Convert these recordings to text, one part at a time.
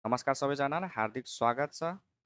नमस्कार सबैजनालाई हार्दिक स्वागत छ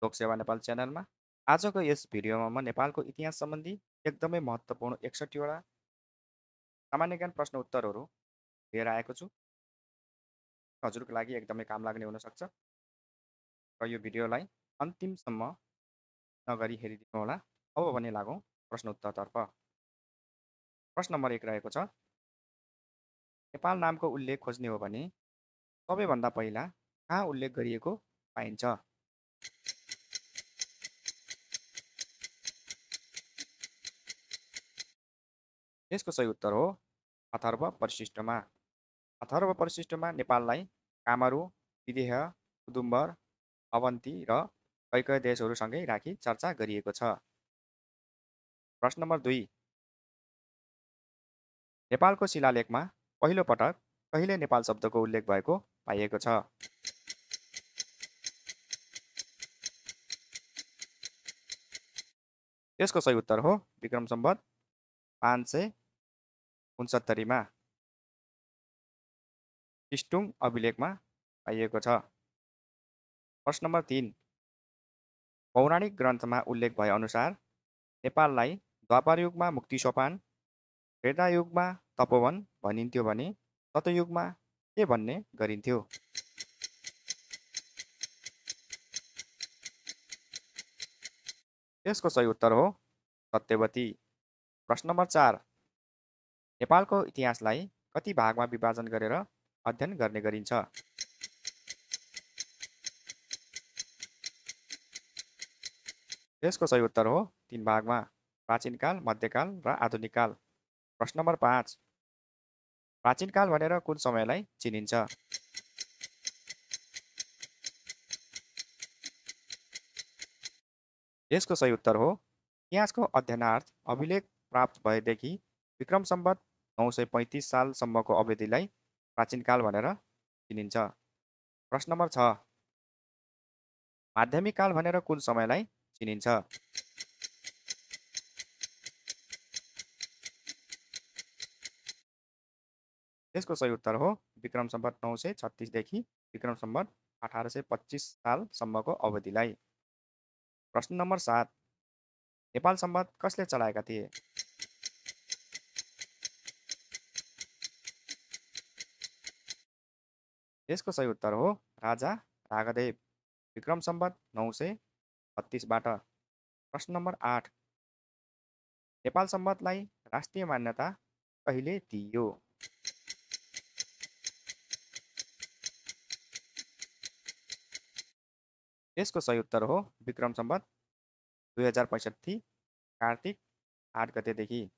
लोकसेवा नेपाल च्यानलमा। आजको यस भिडियोमा म नेपालको इतिहास सम्बन्धी एकदमै महत्त्वपूर्ण 61 वटा सामान्य ज्ञान प्रश्न उत्तरहरू लिएर आएको छु। हजुरको लागि एकदमै काम लाग्ने हुनसक्छ र यो भिडियोलाई अन्तिमसम्म नगरी हेरिदिनुहोला। अब भने लागौँ प्रश्न उत्तरतर्फ। प्रश्न नम्बर 1 रहेको छ, नेपाल नामको उल्लेख खोज्ने हो भने सबैभन्दा पहिला कहाँ उल्लेख गरिएको पाइन्छ? यसको सही उत्तर हो अथर्व परिशिष्टमा। अथर्व परिशिष्टमा नेपाललाई कामरू, विदेह, उदुम्बर, अवन्ती र कैकय देशहरूसँगै राखी चर्चा गरिएको छ। प्रश्न नम्बर 2, नेपालको शिलालेखमा पहिलो पटक कहिले नेपाल शब्दको उल्लेख भएको पाइएको छ? यसको सही उत्तर हो विक्रम सम्वत 569 मा टिस्टुङ अभिलेखमा पाइएको छ। प्रश्न नम्बर 3, पौराणिक ग्रन्थमा उल्लेख भए अनुसार नेपाललाई द्वापर युगमा मुक्ति सोपान, त्रेतायुगमा तपोवन भनिन्थ्यो भने सतयुगमा के भन्ने गरिन्थ्यो? यसको सही उत्तर हो सत्यवती। प्रश्न नम्बर 4, नेपालको इतिहासलाई कति भागमा विभाजन गरेर अध्ययन गर्ने गरिन्छ? यसको सही उत्तर हो 3 भागमा, प्राचीन काल, मध्यकाल र आधुनिक काल। प्रश्न नम्बर 5, प्राचीन काल भनेर कुन समयलाई चिनिन्छ? यसको सही उत्तर हो इतिहासको अध्ययनार्थ अभिलेख प्राप्त भएदेखि विक्रम सम्वत 935 सालसम्मको अवधिलाई प्राचीन काल भनेर चिनिन्छ। प्रश्न नम्बर 6, माध्यमिक काल भनेर कुन समयलाई चिनिन्छ? यसको सही उत्तर हो विक्रम सम्वत 936 देखि विक्रम सम्वत 1825 सालसम्मको अवधिलाई। प्रश्न नम्बर 7, नेपाल सम्वत कसले चलाएका थिए? यसको सही उत्तर हो राजा राघदेव, विक्रम सम्वत 936बाट। प्रश्न नम्बर 8, नेपाल सम्वतलाई राष्ट्रिय मान्यता कहिले दिइयो? यसको सही उत्तर हो विक्रम सम्वत 2065 कार्तिक 8 गतेदेखि।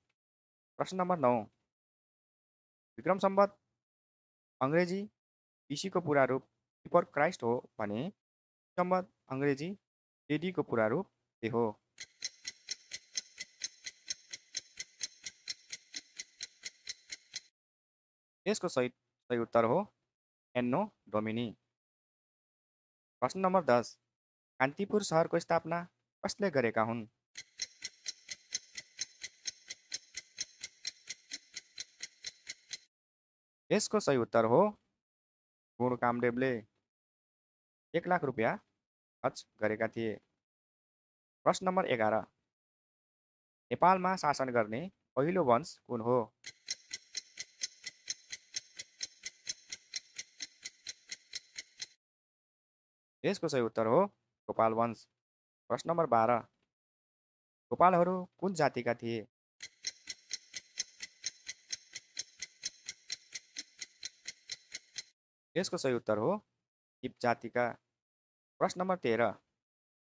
प्रश्न नम्बर 9, विक्रम सम्वत अङ्ग्रेजी BC को पूरा रूप बिफोर क्राइस्ट हो भने सम्वत अङ्ग्रेजी AD को पूरा रूप के हो? यसको सही उत्तर हो एन्नो डोमिनी। प्रश्न नम्बर 10, कान्तिपुर सहरको स्थापना कसले गरेका हुन्? यसको सही उत्तर हो गुण कामदेवले 1 लाख रुपियाँ खर्च गरेका थिए। प्रश्न नम्बर 11, नेपालमा शासन गर्ने पहिलो वंश कुन हो? यसको सही उत्तर हो गोपाल वंश। प्रश्न नम्बर 12, गोपालहरू कुन जातिका थिए? यसको सही उत्तर हो हिप जातिका। प्रश्न नम्बर 13,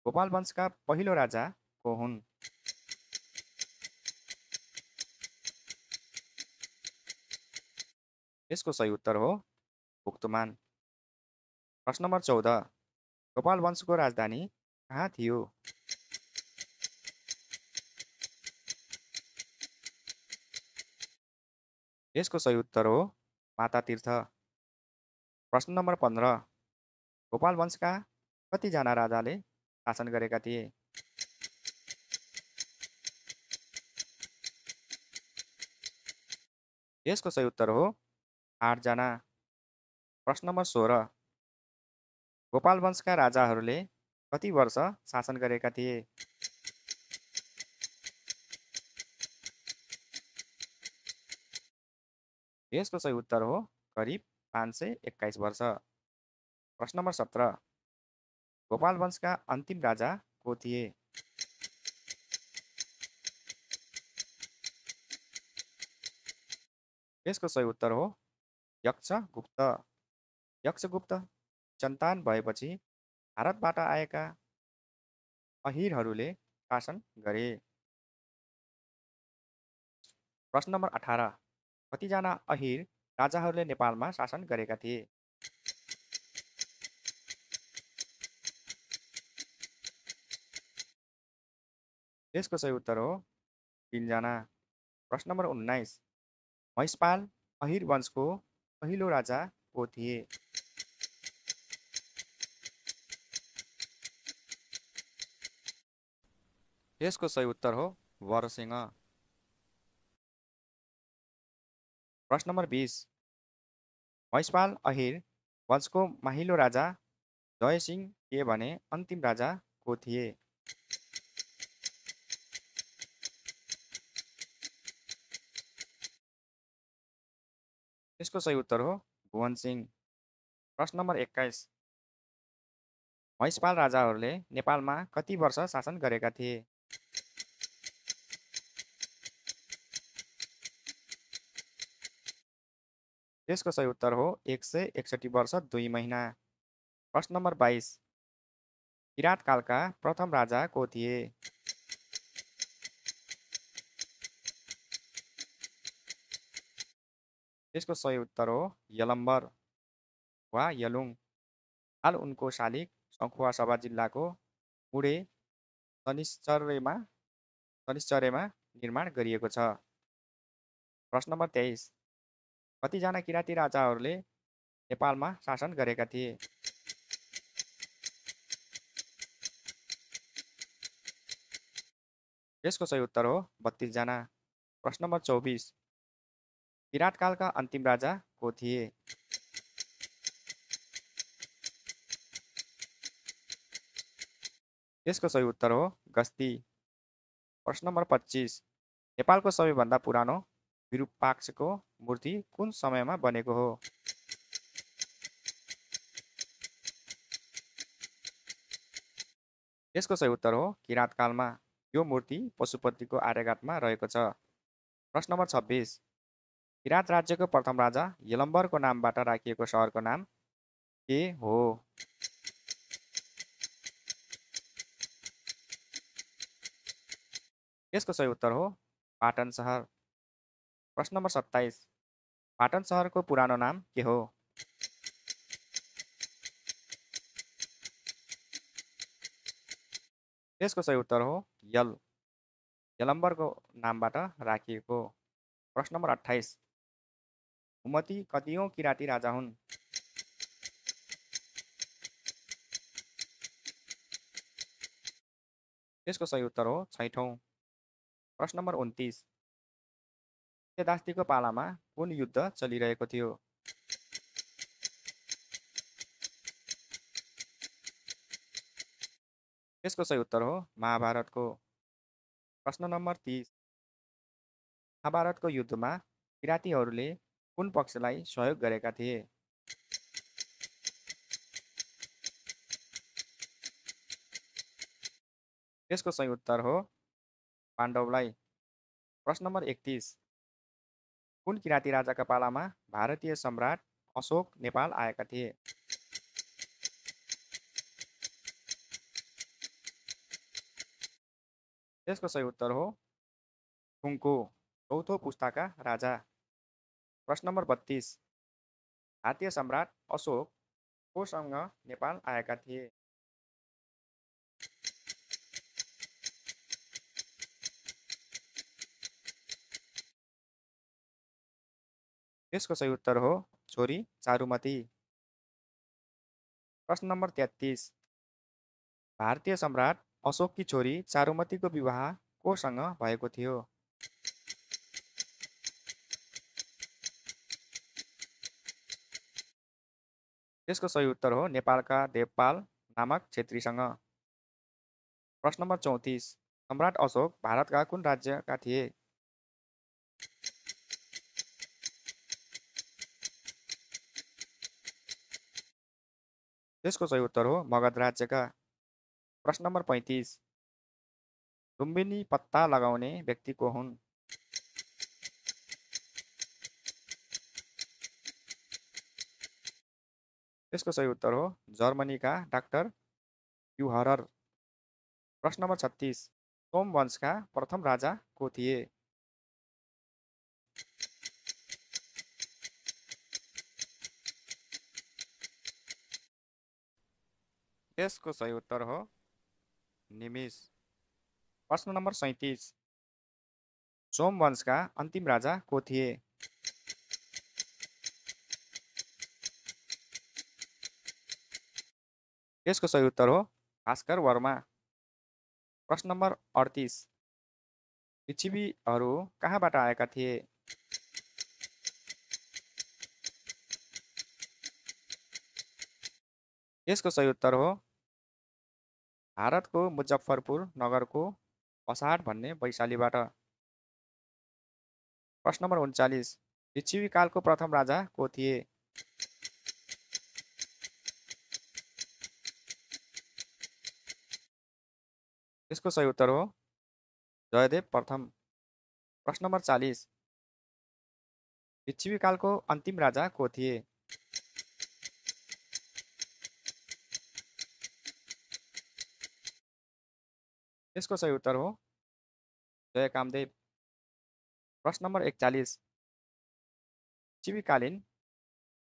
गोपाल वंशका पहिलो राजा को हुन्? यसको सही उत्तर हो भुक्तुमान। प्रश्न नम्बर 14, गोपाल वंशको राजधानी कहाँ थियो? यसको सही उत्तर हो मातातीर्थ। प्रश्न नम्बर 15, गोपाल वंशका कतिजना राजाले शासन गरेका थिए? यसको सही उत्तर हो 8 जना। प्रश्न नम्बर 16, गोपाल वंशका राजाहरूले कति वर्ष शासन गरेका थिए? यसको सही उत्तर हो करिब 521 वर्ष। प्रश्न नम्बर 17, गोपाल वंशका अन्तिम राजा को थिए? यसको सही उत्तर हो यक्षगुप्त। यक्षगुप्त सन्तान भएपछि भारतबाट आएका अहिरहरूले शासन गरे। प्रश्न नम्बर 18, कतिजना अहिर राजाहरूले नेपालमा शासन गरेका थिए? यसको सही उत्तर हो 3 जना। प्रश्न नम्बर 19, महिषपाल अहिर वंशको पहिलो राजा को थिए? यसको सही उत्तर हो वरसिंह। प्रश्न नम्बर 20, महिषपाल अहिर वंशको माहिलो राजा जयसिंह थिए भने अन्तिम राजा को थिए? यसको सही उत्तर हो भुवन सिंह। प्रश्न नम्बर 21, महिषपाल राजाहरूले नेपालमा कति वर्ष शासन गरेका थिए? यसको सही उत्तर हो 161 वर्ष 2 महिना। प्रश्न नम्बर 22, किराँत कालका प्रथम राजा को थिए? यसको सही उत्तर हो यलम्बर वा यलुङ। हाल उनको शालिग सखुवासभा जिल्लाको मुडे शनिश्चरेमा निर्माण गरिएको छ। प्रश्न नम्बर 23, कतिजना किराँती राजाहरूले नेपालमा शासन गरेका थिए? यसको सही उत्तर हो 32 जना। प्रश्न नम्बर 24, किराँत कालका अन्तिम राजा को थिए? यसको सही उत्तर हो गस्ती। प्रश्न नम्बर 25, नेपालको सबैभन्दा पुरानो विरूपाक्षको मूर्ति कुन समयमा बनेको हो? यसको सही उत्तर हो किराँत कालमा। यो मूर्ति पशुपतिको आर्यघाटमा रहेको छ। प्रश्न नम्बर 26, किराँत राज्यको प्रथम राजा यलम्बरको नामबाट राखिएको सहरको नाम के हो? यसको सही उत्तर हो पाटन सहर। प्रश्न नम्बर 27, पाटन सहरको पुरानो नाम के हो? यसको सही उत्तर हो यलम्बरको नामबाट राखिएको। प्रश्न नम्बर 28, हुमती कतिऔं किराँती राजा हुन्? यसको सही उत्तर हो 6औं। प्रश्न नम्बर 29, सत्यदास्तीको पालामा कुन युद्ध चलिरहेको थियो? यसको सही उत्तर हो महाभारतको। प्रश्न नम्बर 30, महाभारतको युद्धमा किराँतीहरूले कुन पक्षलाई सहयोग गरेका थिए? यसको सही उत्तर हो पाण्डवलाई। प्रश्न नम्बर 31, कुन किराँती राजाका पालामा भारतीय सम्राट अशोक नेपाल आएका थिए? यसको सही उत्तर हो थुङ्को, चौथो पुस्ताका राजा। प्रश्न नम्बर 32, भारतीय सम्राट अशोक कोसँग नेपाल आएका थिए? यसको सही उत्तर हो छोरी चारुमती। प्रश्न नम्बर 33, भारतीय सम्राट अशोककी छोरी चारुमतीको विवाह कोसँग भएको थियो? यसको सही उत्तर हो नेपालका देवपाल नामक क्षेत्रीसँग। प्रश्न नम्बर 34 सम्राट अशोक भारतका कुन राज्यका थिए? यसको सही उत्तर हो मगध राज्यका। प्रश्न नम्बर 35 लुम्बिनी पत्ता लगाउने व्यक्ति को हुन्? यसको सही उत्तर हो जर्मनीका डाक्टर युहरर। प्रश्न नम्बर 36 सोम वंशका प्रथम राजा को थिए? यसको सही उत्तर हो निमिष। प्रश्न नम्बर 37 सोम वंशका अन्तिम राजा को थिए? यसको सही उत्तर हो भास्कर वर्मा। प्रश्न नम्बर 38 लिच्छवीहरू कहाँबाट आएका थिए? यसको सही उत्तर हो भारतको मुजफ्फरपुर नगरको पसाड भन्ने वैशालीबाट। प्रश्न नम्बर 39 लिच्छवी कालको प्रथम राजा को थिए? यसको सही उत्तर हो जयदेव प्रथम। प्रश्न नम्बर 40 लिच्छवी कालको अन्तिम राजा को थिए? यसको सही उत्तर हो जयकामदेव। प्रश्न नम्बर 41 लिच्छवीकालीन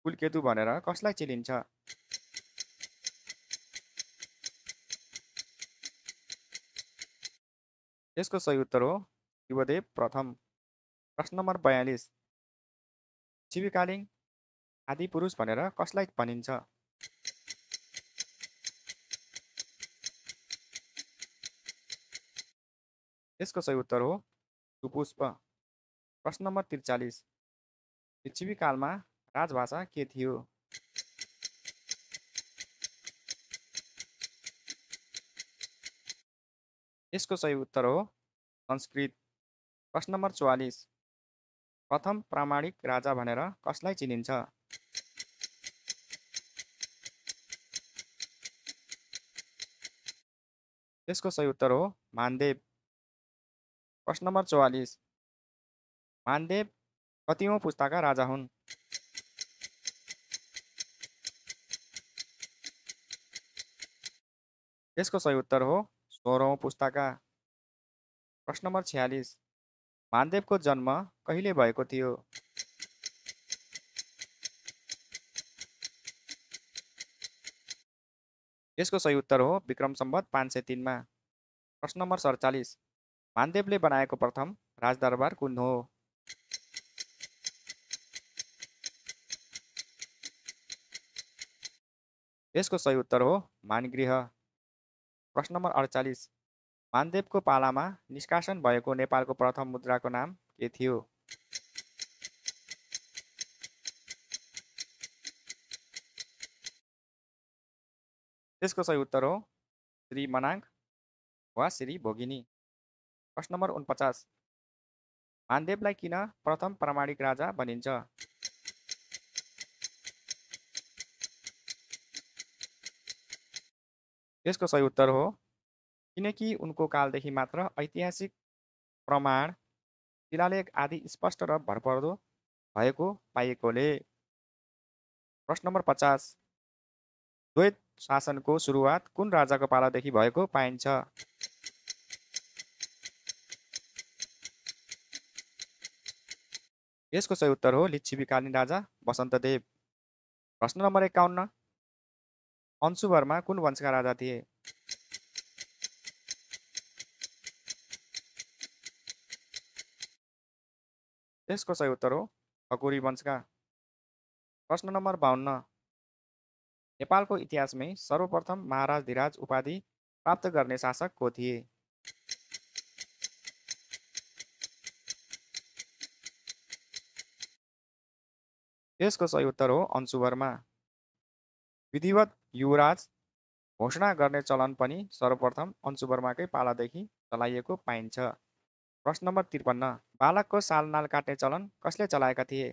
कुलकेतु भनेर कसलाई चिनिन्छ? यसको सही उत्तर हो शिवदेव प्रथम। प्रश्न नम्बर 42 लिच्छवीकालीन आदिपुरुष भनेर कसलाई भनिन्छ? यसको सही उत्तर हो सुपुष्प। प्रश्न नम्बर 43 लिच्छवी कालमा राजभाषा के थियो? यसको सही उत्तर हो संस्कृत। प्रश्न नम्बर 44 प्रथम प्रामाणिक राजा भनेर कसलाई चिनिन्छ? यसको सही उत्तर हो मानदेव। प्रश्न नम्बर 44 मानदेव कतिऔं पुस्ताका राजा हुन्? यसको सही उत्तर हो 16औं पुस्ताका। प्रश्न नम्बर 46 मानदेवको जन्म कहिले भएको थियो? यसको सही उत्तर हो विक्रम सम्वत 503 मा। प्रश्न नम्बर 47 मानदेवले बनाएको प्रथम राजदरबार कुन हो? यसको सही उत्तर हो मानगृह। प्रश्न नम्बर 48 मानदेवको पालामा निष्कासन भएको नेपालको प्रथम मुद्राको नाम के थियो? यसको सही उत्तर हो श्री मनाङ वा श्री भोगिनी। प्रश्न नम्बर 49 मानदेवलाई किन प्रथम प्रामाणिक राजा भनिन्छ? यसको सही उत्तर हो किनकि उनको कालदेखि मात्र ऐतिहासिक प्रमाण शिलालेख आदि स्पष्ट र भरपर्दो भएको पाइएकोले। प्रश्न नम्बर 50 द्वैत शासनको सुरुवात कुन राजाको पालादेखि भएको पाइन्छ? यसको सही उत्तर हो लिच्छवीकालीन राजा वसन्तदेव। प्रश्न नम्बर 51 अंशुवर्मा कुन वंशका राजा थिए? यसको सही उत्तर हो ठकुरी वंशका। प्रश्न नम्बर 52 नेपालको इतिहासमै सर्वप्रथम महाराजधिराज उपाधि प्राप्त गर्ने शासक को थिए? यसको सही उत्तर हो अंशुवर्मा। विधिवत युवराज घोषणा गर्ने चलन पनि सर्वप्रथम अंशुवर्माकै पालादेखि चलाइएको पाइन्छ। प्रश्न नम्बर 53, बालकको सालनाल काट्ने चलन कसले चलाएका थिए?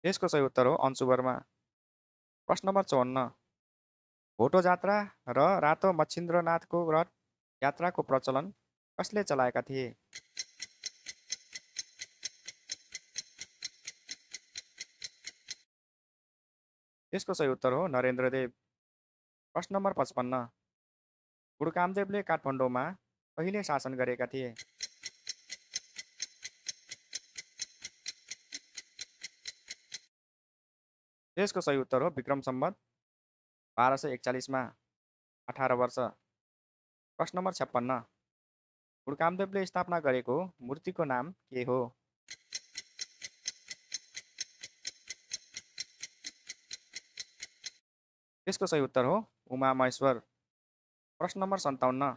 यसको सही उत्तर हो अंशुवर्मा। प्रश्न नम्बर 54, भोटो जात्रा र रातो मच्छिन्द्रनाथको रथ यात्राको प्रचलन कसले चलाएका थिए? यसको सही उत्तर हो नरेन्द्रदेव। प्रश्न नम्बर 55, गुरुकामदेवले काठमाडौँमा कहिले शासन गरेका थिए? यसको सही उत्तर हो विक्रम सम्वत 1241 मा, 18 वर्ष। प्रश्न नम्बर 56, गुरुकामदेवले स्थापना गरेको मूर्तिको नाम के हो? यसको सही उत्तर हो उमा महेश्वर। प्रश्न नम्बर 57,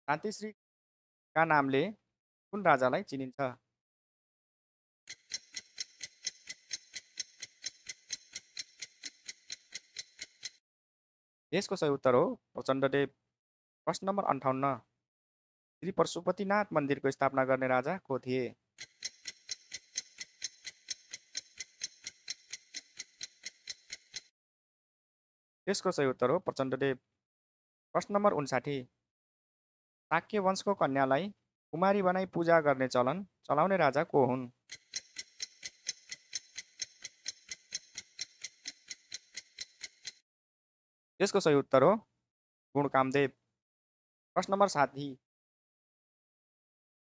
शान्तिश्रीका नामले कुन राजालाई चिनिन्छ? यसको सही उत्तर हो प्रचण्डदेव। प्रश्न नम्बर 58, श्री पशुपतिनाथ मन्दिरको स्थापना गर्ने राजा को थिए? यसको सही उत्तर हो प्रचण्डदेव। प्रश्न नम्बर 59, शाक्य वंशको कन्यालाई कुमारी बनाई पूजा गर्ने चलन चलाउने राजा को हुन्? यसको सही उत्तर हो गुणकामदेव। प्रश्न नम्बर 60,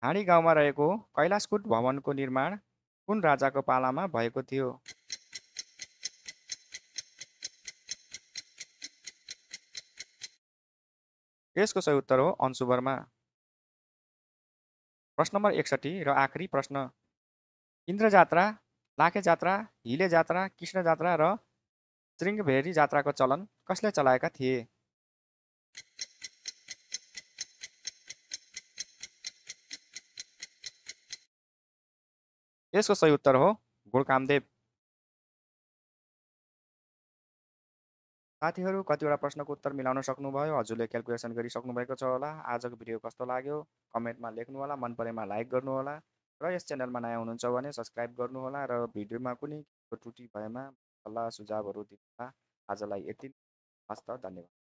हाँडी गाउँमा रहेको कैलाशकूट भवनको निर्माण कुन राजाको पालामा भएको थियो? यसको सही उत्तर हो अंशुवर्मा। प्रश्न नम्बर 61 र आखिरी प्रश्न, इन्द्र जात्रा, लाखे जात्रा, हिले जात्रा, कृष्ण जात्रा र श्रृङ्गभेरी जात्राको चलन कसले चलाएका थिए? यसको सही उत्तर हो गुणकामदेव। साथीहरू कतिवटा प्रश्नको उत्तर मिलाउन सक्नुभयो? हजुरले क्यालकुलेसन गरिसक्नु भएको छ होला। आजको भिडियो कस्तो लाग्यो कमेन्टमा लेख्नु होला, मन परेमा लाइक गर्नु होला र यस च्यानलमा नयाँ हुनुहुन्छ भने सब्सक्राइब गर्नु होला र भिडियोमा कुनै त्रुटि भएमा सल्लाह सुझावहरू दिनुहोला। आजलाई यति। हस्त, धन्यवाद।